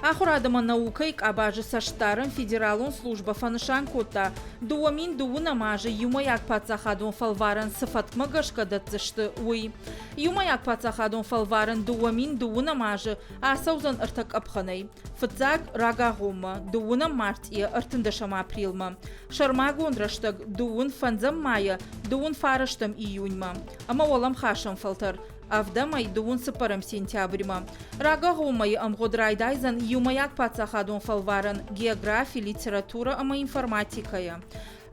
Ахуырад ӕмӕ наукӕйы къабазы цӕстдарӕн федералон службӕ фӕнысан кодта, 2009 азы иумӕйаг паддзахадон фӕлварӕн цы фӕткмӕ гӕсгӕ дӕтдзысты, уый. Иумӕйаг паддзахадон фӕлварӕн 2009 азы ацӕудзӕн ӕртӕ къӕпхӕнӕй. Фыццаг, рагагъоммӕ, дыууынӕм мартъийӕ ӕртындӕсӕм апрелмӕ. Сӕрмагонд рӕстӕг дыууын фӕндзӕм майӕ дыууын фарӕстӕм июньмӕ ӕмӕ уӕлӕмхасӕн фӕлтӕр ӕвдӕмӕй дыууын цыппӕрӕм сентябрьмӕ. Рагагъоммӕйы ӕмгъуыд райдайдзӕн иумӕйаг паддзахадон фӕлварӕн географи, литературӕ ӕмӕ информатикӕйӕ.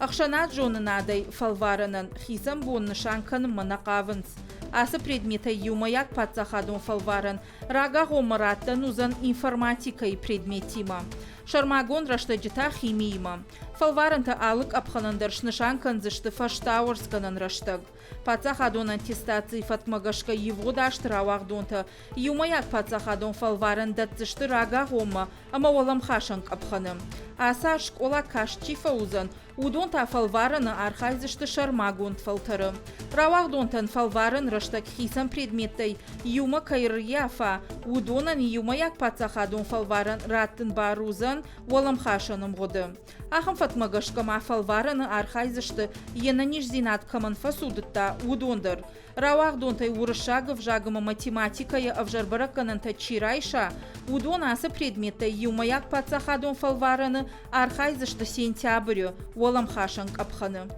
Ӕхсӕнад зонынадӕй фӕлварӕнӕн хицӕн бон нысан кӕнынмӕ нӕ хъавынц. Ацы предметӕй иумӕйаг паддзахадон фӕлварӕн рагагъоммӕ раттӕн уыдзӕн информатикӕйы предметтимӕ, сӕрмагонд рӕстӕджы та химиимӕ. Фӕлварӕнтӕ алы къӕпхӕнӕн дӕр снысан кӕндзысты фӕстауӕрцгӕнӕн рӕстӕг. Паддзахадон аттестацийы фӕткмӕ гӕсгӕ ивгъуыд азты рауагъдонтӕ иумӕйаг паддзахадон фӕлварӕн дӕтдзысты рагагъоммӕ ӕмӕ уӕлӕмхасӕн къӕпхӕны. Ацы аз скъола каст чи фӕуыдзӕн, уыдон та фӕлварӕны архайдзысты сӕрмагонд фӕлтӕры. Рауагъдонтӕн фӕлварӕн рӕстӕг хицӕн предметтӕй иумӕ кӕй рыййафа, уыдонӕн иумӕйаг паддзахадон фӕлварӕн раттын бар уыдзӕн уӕлӕмхасӕн ӕмгъуыды. Ахӕм фӕткмӕ гӕсгӕ ма фӕлварӕны архайдзысты, йе нӕниздзинад кӕмӕн фӕцудыдта, уыдон дӕр. Рауагъдонтӕй уырыссаг ӕвзаг ӕмӕ математикӕйы ӕвзӕр бӕрӕггӕнӕнтӕ чи райса, уыдон ацы предметтӕй иумӕйаг паддзахадон фӕлварӕны архайдзысты сентябры уӕлӕмхасӕн къӕпхӕны.